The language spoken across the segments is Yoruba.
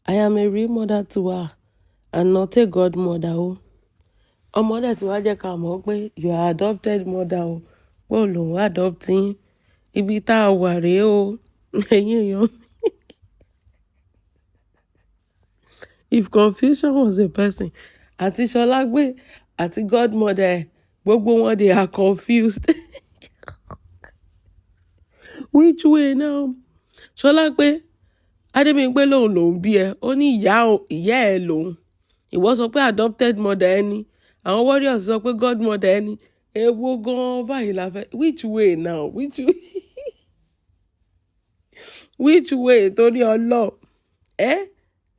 I am a real mother to her and not a godmother o. Ọmọ dẹ̀ tí wàá jẹ́ ká mọ̀ pé you are adopted mother o, pé òun lòun adopt yín. Ibi tá a wà rèé o, ẹ̀yin èèyàn. If confusion was a person, àti Ṣọlágbé àti godmother ẹ̀, gbogbo wọn, they are confused. Which way now? Ṣọlápé, Adébímpé lòun lòun bí ẹ, ó ní ìyá ìyá ẹ lòun. Ìwọ sọ pé adopted mother ẹ ni. Àwọn warriors sọ pé godmother ẹ ni. Èwo gan-an báyìí la fẹ́? Which way now? Which way? Which way? Torí Ọlọ́run. Ẹ́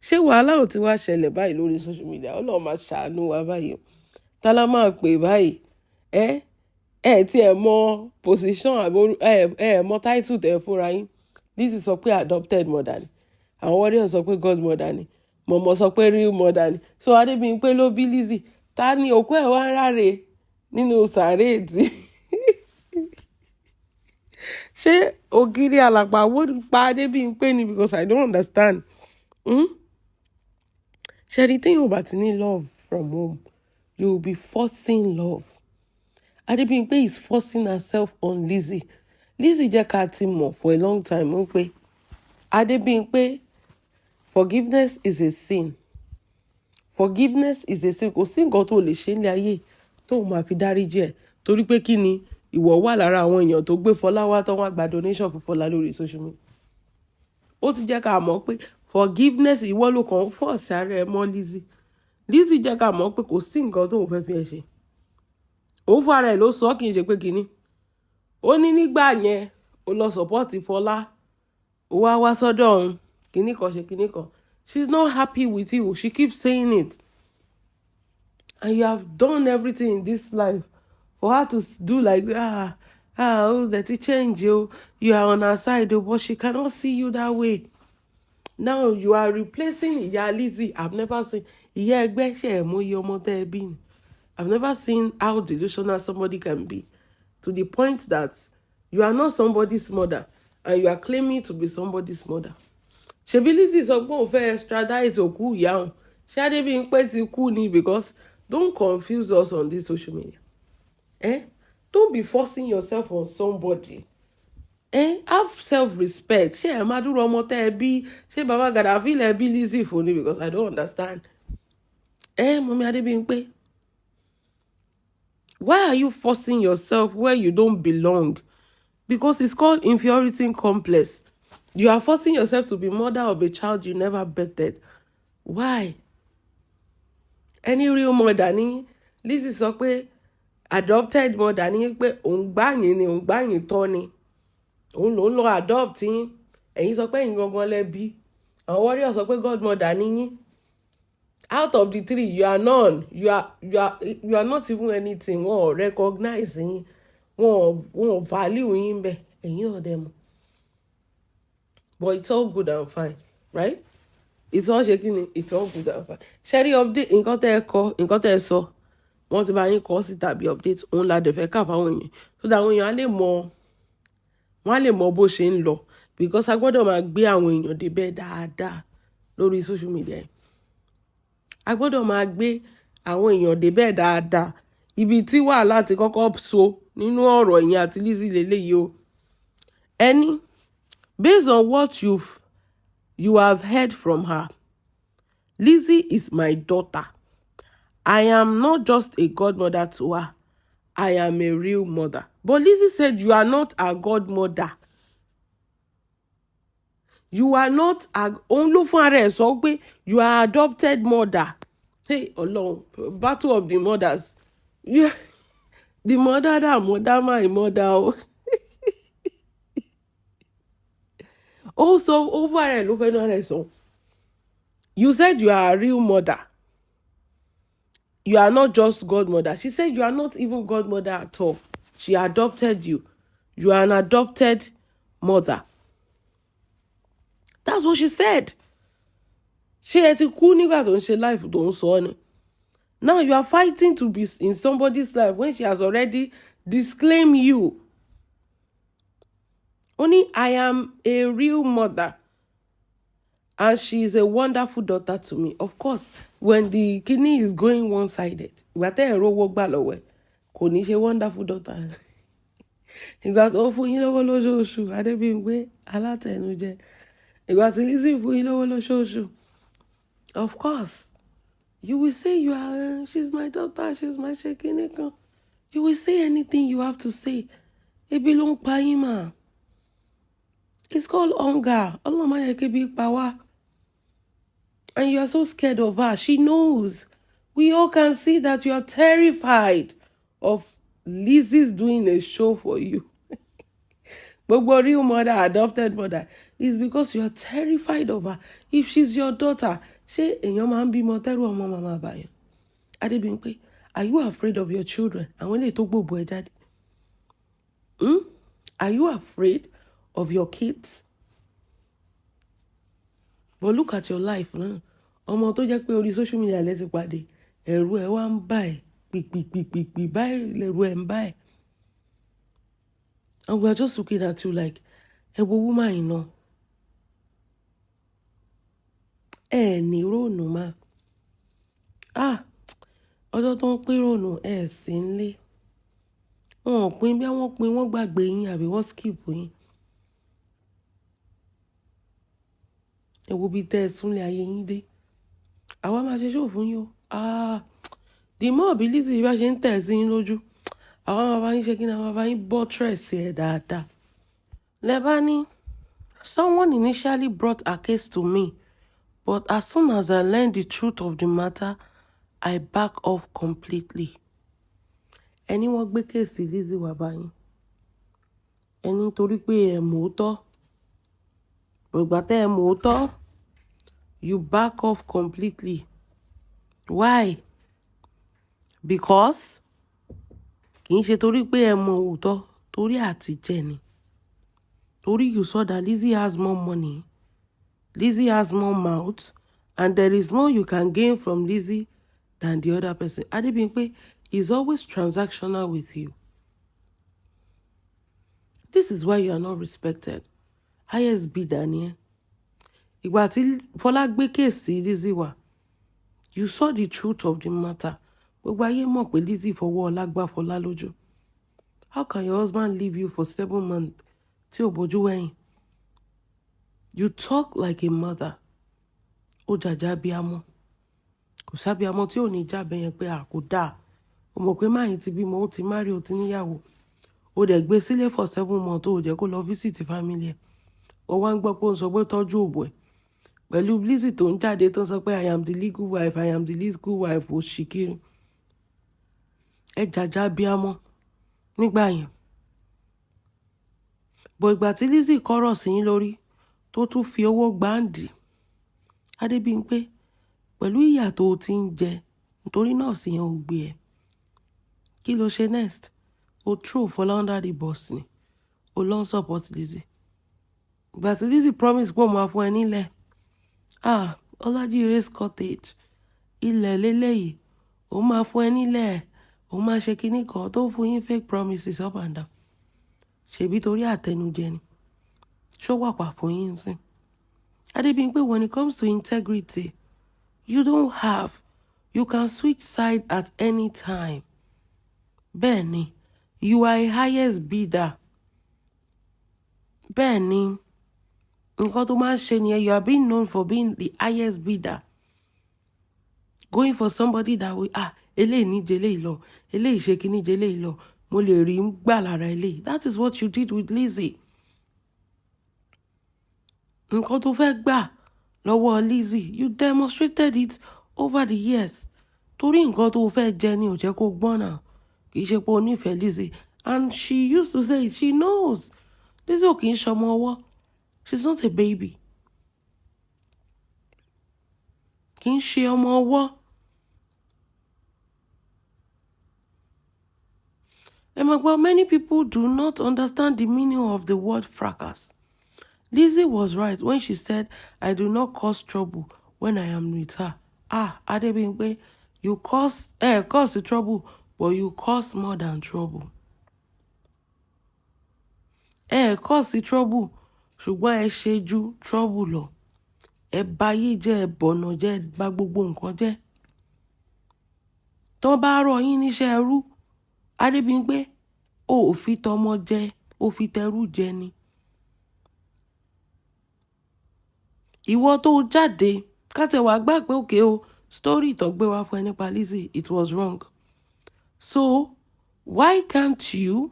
ṣé wàhálà ò ti wá ṣẹlẹ̀ báyìí lórí social media? Ọlọ́run máa ṣàánú wa báyìí. Ta la máa pè báyìí? Ẹ́ ẹ tí ẹ mọ position àbí ẹ mọ title tẹ fúnra yín. Lizzy sọ pé adopted mother ni. Àwọn warriors sọ pé godmother ni. Mọ̀mọ́ sọ pé real mother ni. So Adébímpé ló bí Lizzy. Ta ni òkú ẹ̀ wá ń ráre nínú sàréè tí? Ṣé ògiri àlàpà wó pa Adébímpé ni? Because I don't understand. Ṣé rí, téèyàn ò bá ti ní love from home, you will be forcing love. Adébímpé is forcing herself on Lizzy. Lizzy jẹ́ ká ti mọ̀ for a long time ó pé Adébímpé, forgiveness is a sin. Forgiveness is a sin. Kò sí nǹkan tó lè ṣe ní ayé tó máa fi dáríjì ẹ̀, torí pé kí ni ìwọ wà lára àwọn èèyàn tó gbé Fọlá wá tó wá gba donation fún Fọlá lórí social media. Ó ti jẹ́ ká mọ̀ pé forgiveness, ìwọ ló kàn ń force ara ẹ mọ́ Lizzy. Lizzy jẹ́ ká mọ̀ pé kò sí nǹkan tóun fẹ́ fi ẹ ṣe. Òun fún ara ẹ̀ ló sọ, kì í ṣe pé kínní. Ó ní nígbà yẹn ó lọ support Fọlá, ó wá wá sọ́dọ̀ òun, kínní kan ṣe kínní kan. She's not happy with you. She keeps saying it, and you have done everything in this life for her to do like, "Ah ah, oh, that it change you, you are on her side o," but she cannot see you that way. Now you are replacing ìyá Lizzy. I've never seen ìyá ẹgbẹ́ ṣe ẹ̀ mọ iye ọmọ tẹ́ ẹ bí ni. I've never seen how delusional somebody can be, to the point that you are not somebody's mother and you are claiming to be somebody's mother. Ṣebí Lizzy sọ pé òun fẹ́ extradite òkú ìyá òun. Ṣé Adébímpé ti kú ni? Because don't confuse us on this social media. Eh? Don't be forcing yourself on somebody. Eh? Have self-respect. Ṣé ẹ máa dúró ọmọ tẹ́ ẹ bí? Ṣé bàbá Gaddafi lẹ bí Lizzy fún ni? Because I don't understand. Eh, Mummy Adébímpé, why are you forcing yourself where you don't belong? Because it's called inferiority complex. You are forcing yourself to be mother of a child you never birthed. Why? Any real mother ní. Lizzy sọ pé adopted mother ní, pé òun gbá yín ni, òun gbá yín tọ́ ni, òun lòún lọ adopt yín. Ẹ̀yin sọ pé ẹ̀yin gangan lẹ bí. Àwọn warriors sọ pé godmother ní yín. Out of the three, you are none. You are not even anything. Wọn ò recognize yín, wọn ò value yín bẹ́ẹ̀. Ẹ̀yin náà dẹ̀ mọ̀. But it's all good and fine, right? It's all ṣe kí ni, it's all good and fine. Ṣẹ́rí update, nǹkan tẹ́ ẹ kọ, nǹkan tẹ́ ẹ sọ, wọ́n ti bá yín kọ sí tàbí update òun la dẹ̀ fẹ́ kà fáwọn èèyàn, so that àwọn èèyàn á lè mọ, wọ́n á lè mọ bó ṣe ń lọ, because a gbọ́dọ̀ máa gbé àwọn èèyàn débẹ̀ dáadáa lórí social media yìí. A gbọ́dọ̀ máa gbé àwọn èèyàn débẹ̀ dáadáa. Ibi tí wàhálà ti kọ́kọ́ so nínú ọ̀rọ̀ ìyẹn àti Lizzy lélẹ́yìí o. Ẹni based on what you have heard from her, Lizzy is my daughter. I am not just a godmother to her. I am a real mother. But Lizzy said you are not a godmother. You are not a, òun ló fún ara ẹ̀ sọ pé you are adopted mother. Hey, Ọlọ́run, battle of the mothers. You, the mother that mother my mother o. Ó sọ, ó fún ara ẹ̀ ló fẹ́ náà rẹ̀ sọ. You said you are a real mother. You are not just godmother. She said you are not even godmother at all. She adopted you. You are an adopted mother. That's what she said. Ṣé ẹ ti kú nígbà tó ń ṣe life tó ń sọ ni? Now you are fighting to be in somebody's life when she has already disclaimed you. Ó ní, "I am a real mother." And she is a wonderful daughter to me. Of course, when the kidney is going one-sided, ìgbà tẹ́ ẹ̀ rówó gbà lọ́wọ́ ẹ̀, kò ní ṣe wonderful daughter. Ìgbà tó ń fún yín lówó lóṣooṣù, Adébímpé alátẹnujẹ. Ìgbà tí Lizzy fún yín lówó lóṣooṣù, of course, you will say you are, she's my daughter, she's my ṣe kíní kan. You will say anything you have to say. Ebi ló ń pa yín mà. It's called hunger. Ọlọ́run má jẹ́ kébi pa wá. And you are so scared of her. She knows. We all can see that you are terrified of Lizzie's doing a show for you. Gbogbo real mother, adopted mother, is because you are terrified of her. If she's your daughter, ṣé èèyàn máa ń bímọ tẹ́rù ọmọ màmá àbàyàn? Adébímpé, are you afraid of your children? Àwọn eléyìí tó gbòbò ẹ jáde. Hmm? Are you afraid of your kids? But look at your life now. Ọmọ tó jẹ́ pé orí social media lẹ ti pàdé, ẹ̀rù ẹ̀ wá ń bà ẹ́ pìpìpìpì báyìí, lẹ̀rù ẹ̀ ń bà ẹ́. And we are just looking at you like, ẹ wo woman yìí náà. Ẹ ní róònù mà. Ah! Ọjọ́ tó ń pín róònù ẹ sì ń lé. Wọn ò pín bí wọ́n pín, wọ́n gbàgbé yín àbí wọ́n skip yín. Ẹ wo bí tẹ́ ẹ súnlé ayé yín dé. Àwa máa ṣe show fún yín o. Ah! The more bí Lizzy bá ṣe ń tẹ̀ sí yín lójú, àwa máa bá yín ṣe kí ni, àwa máa bá yín buttress ẹ̀ dáadáa. Lẹ bá ní, someone initially brought a case to me, but as soon as I learned the truth of the matter, I back off completely. Ẹni wọ́n gbé case Lizzy wá bá yín. Ẹni torí pé ẹ mọ̀ ó tọ́. Ìgbà tẹ́ ẹ mọ̀ ó tọ́, you back off completely. Why? Because kì í ṣe torí pé ẹ mọ̀ òótọ́, torí àtijẹ ni. Torí you saw that Lizzy has more money, Lizzy has more mouth, and there is more you can gain from Lizzy than the other person. Adébímpé is always transactional with you. This is why you are not respected. Highest bidder ni ẹ́. Ìgbà tí Fọlá gbé case Lizzy wá, you saw the truth of the matter. Gbogbo ayé mọ̀ pé Lizzy fọwọ́ ọlá gbá Fọlá lójú. How can your husband leave you for 7 months tí ò bójú wẹ̀yìn? You talk like a mother. Ó jàjà abiyamọ. Kò sábiyamọ tí ò ní jábẹ́ yẹn pé à kò dáa. O mọ̀ pé máyì ti bímọ, ó ti marry, ó ti níyàwó. O dẹ̀ gbé sílé for 7 months, ó jẹ́ kó lọ visit family ẹ̀. Ó wá ń gbọ́ pé ó ń sọ pé tọ́jú òbò ẹ̀. Pẹ̀lú Lizzy tó ń jáde tó ń sọ pé I am the legal wife, I am the legal wife, ó ṣì kiri. Ẹ jàjà abiyamọ nígbà yẹn. But ìgbà tí Lizzy kọ́rọ̀ sí yín lórí tó tún fi owó gbáǹdì, Adébímpé, pẹ̀lú ìyà tó o ti ń jẹ nítorí nọ́ọ̀sì yẹn ò gbé ẹ. Kí ló ṣe next? O throw Fọlá under the bus ni. O lọ ń support Lizzy. Ìgbà tí Lizzy promise pé òun máa fún ẹ nílẹ̀. Ah, Ọlájíre's cottage. Ilẹ̀ lélẹ́yìí. Òun máa fún ẹ nílẹ̀. Òun máa ṣe kíní kan tó fún yín fake promises up and down. Ṣèbí torí àtẹnujẹ ni. Ṣó wà pa fún yín sí? Adébímpé, when it comes to integrity, you don't have. You can switch side at any time. Bẹ́ẹ̀ni, you are a highest bidder. Bẹ́ẹ̀ni, nǹkan tó máa ń ṣe nìyẹn, you are being known for being the highest bidder. Going for somebody that will, ah, eléyìí ní jẹ eléyìí lọ, eléyìí ṣe kíní jẹ eléyìí lọ, mo lè rí gbà lára eléyìí. That is what you did with Lizzy. Nǹkan tó fẹ́ gbà lọ́wọ́ Lizzy, you demonstrated it over the years. Torí nǹkan tó fẹ́ jẹ ni ò jẹ́ kó gbọ́n náà. Kì í ṣe pé o nífẹ̀ẹ́ Lizzy. And she used to say it, she knows. Lizzy ò kì í ṣọmọ ọwọ́. She's not a baby. Kì í ṣe ọmọ ọwọ́. Ẹ máa gbọ́, many people do not understand the meaning of the word fracas. Lizzy was right when she said, I do not cause trouble when I am with her. Ah, Adébímpé, you cause the trouble, but you cause more than trouble. Ẹ cause the trouble, ṣùgbọ́n ẹ ṣe ju trouble lọ. Ẹ báyé jẹ́, ẹ bọ̀nà jẹ́, ẹ bà gbogbo nǹkan jẹ́. Tán bá rọ̀ yín níṣẹ́ ẹrú, Adébímpé, o ò fi tọmọ jẹ, o fi tẹrú jẹ ni. Ìwọ tó jáde, ká tẹ wá gbà pé okay o, story tó gbé wá fún ẹ nípa Lizzy, it was wrong. So why can't you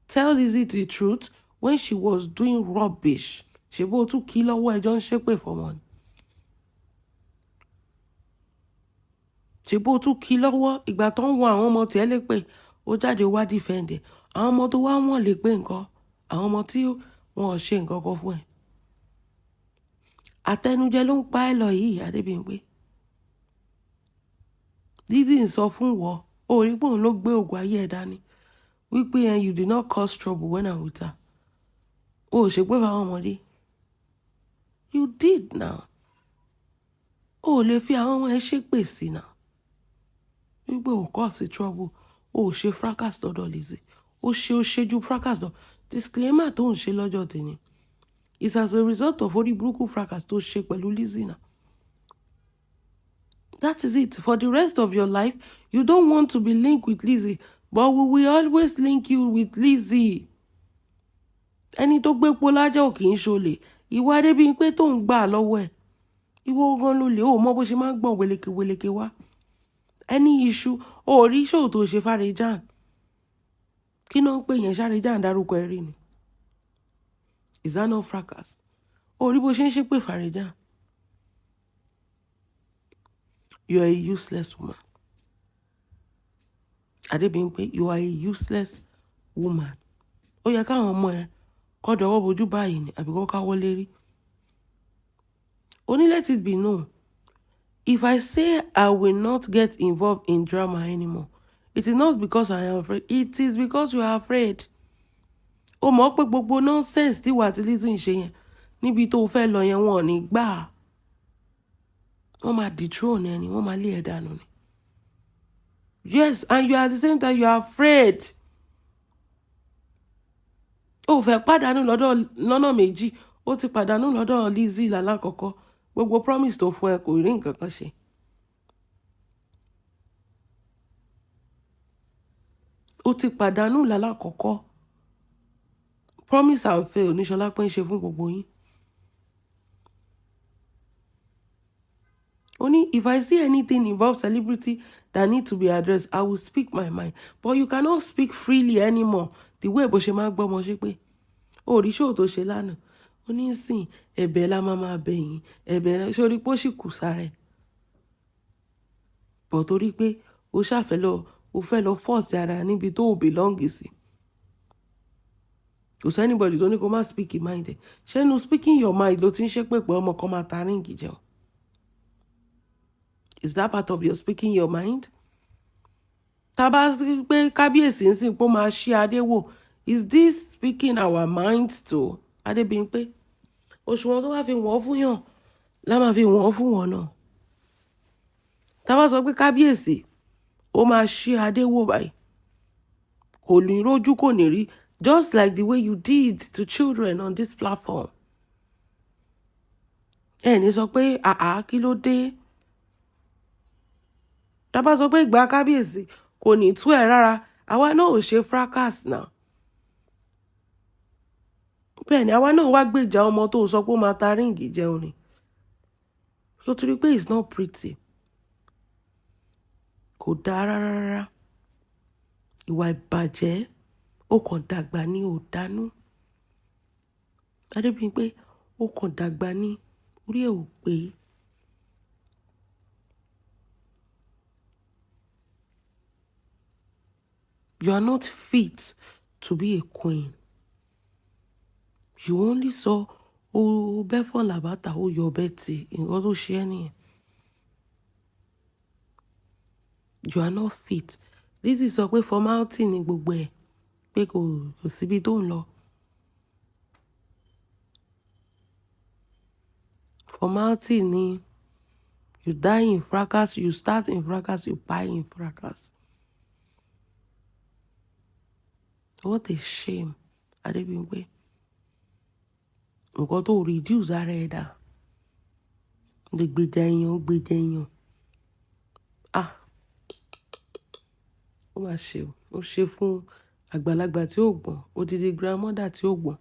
tell Lizzy the truth when she was doing rubbish? Ṣé bó tún kí lọ́wọ́ ẹjọ́ ń ṣépè fọmọ ni? Ṣé bó tún kí lọ́wọ́ ìgbà tó ń wọ àwọn ọmọ tí ẹ lè pè, ó jáde wá defend ẹ. Àwọn ọmọ tó wá wọ́n lè pé nǹkan, àwọn ọmọ tí wọ́n ò ṣe nǹkan kan fún ẹ. Àtẹnujẹ ló ń pa ẹ́ lọ yìí, Adébímpé. Lizzy ń sọ fún wọ, ó rí pé òun ló gbé ògùn ayé ẹ dání. Wípé you did not cause trouble when I'm with her. O ò ṣe pé fáwọn ọmọdé. You did now. O ò lè fi àwọn ọmọ ẹ ṣépè sí now. Wípé o cause trouble, o ò ṣe fracas lọ́dọ̀ Lizzy. Ó ṣe ju fracas lọ. Disclaimer tó ń ṣe lọ́jọ́ tèmi is as a result of orí burúkú fracas tó ṣe pẹ̀lú Lizzy now. That is it. For the rest of your life, you don't want to be linked with Lizzy, but we will always link you with Lizzy. Ẹni tó gbé polájà ò kì í ṣolè. Ìwọ Adébímpé tó ń gbà lọ́wọ́ ẹ̀. Ìwọ gan ló lè, ó mọ bó ṣe máa ń gbọ̀n wélékè wélékè wá. Ẹni iṣu, ó rí ṣòwò tó ṣe Fárejan. Kí náà ń pè yẹn? Ṣárejan dárúkọ ẹ rí ni? Is that not fracas? Ó rí bó ṣe ń ṣépè Fárejan. You are a useless woman. Adébímpé, you are a useless woman. Ó yẹ káwọn ọmọ ẹ kọ́ dọwọ́ bojú báyìí ni àbí kọ́ káwọ́ lérí. Ó ní let it be known. If I say I will not get involved in drama anymore, it is not because I am afraid. It is because you are afraid. Ó mọ̀ pé gbogbo nonsense tí wà tí Lizzy ń ṣe yẹn níbi tó fẹ́ lọ yẹn, wọn ò ní gbà á. Wọ́n máa dethrone ẹni, wọ́n máa lé ẹ dànù ni. Yes, and you are at the same time you are afraid. Ó fẹ́ pàdánù lọ́dọ̀ lọ́nà méjì. Ó ti pàdánù lọ́dọ̀ Lizzy lálákọ̀ọ́kọ́. Gbogbo promise tó fún ẹ kò rí nǹkan kan ṣe. Ó ti pàdánù lálákọ̀ọ́kọ́. Promise and fail ní Ṣọlá pé ń ṣe fún gbogbo yín. Ó ní if I see anything involve celebrity that need to be addressed, I will speak my mind. But you cannot speak freely anymore. The way bó ṣe máa ń gbọ́mọ ṣe pé ó rí ṣòwò tó ṣe lánàá. Ó ní sìn ẹ̀bẹ̀ la máa máa bẹ̀ yín. Ẹ̀bẹ̀ ṣé o rí pé ó sì kù sára ẹ̀. But torí pé ó ṣàfẹ́ lọ, ó fẹ́ lọ force ara níbi tó ò belong sí. Kò sí anybody tó ní kó má speak your mind ẹ̀. Ṣé inú speaking your mind ló ti ń ṣépè pé ọmọ kan máa ta ríǹgì jẹun? Is that part of your speaking your mind? Tá bá pé kábíyèsí ń sìn pé ó máa ṣí adé wò, is this speaking our minds too? Adébímpé, òṣùwọ̀n tó bá fi wọ́n fún yàn la máa fi wọ́n fún wọn náà. Tá bá sọ pé kábíyèsí ó máa ṣí adé wò báyìí, kò ní rójú kò ní rí, just like the way you did to children on this platform. Ẹ ní sọ pé àá kí ló dé? Tá bá sọ pé ìgbà kábíyèsí kò ní tú ẹ rárá, àwa náà ò ṣe fracas now. Bẹ́ẹ̀ ni àwa náà wá gbèjà ọmọ tó sọ pé ó máa ta ríǹgì jẹun ni. Ṣé o ti rí pé it's not pretty? Kò dáa rárá rárá. Ìwà ìbàjẹ́, ó kàn dàgbà ní ò dánú. Adébímpé, ó kàn dàgbà ní orí ẹ̀ ò pé. You are not fit to be a queen. You only saw ó bẹ́ fọ́n làbátà, ó yọ ọbẹ̀ tì, nǹkan tó ṣe ẹ́ nìyẹn. You are not fit. Lizzy sọ pé formality ni gbogbo ẹ̀, pé kò síbi tó ń lọ. Formality ni you die in fracas, you start in fracas, you die in fracas. What a shame, Adébímpé. Nǹkan tó reduce ara ẹ dà. Lè gbèjà èèyàn, ó gbèjà èèyàn. Ah! Ó máa ṣe o. Ó ṣe fún àgbàlagbà tí ó gbọ́n, odidi grandmother tí ó gbọ́n.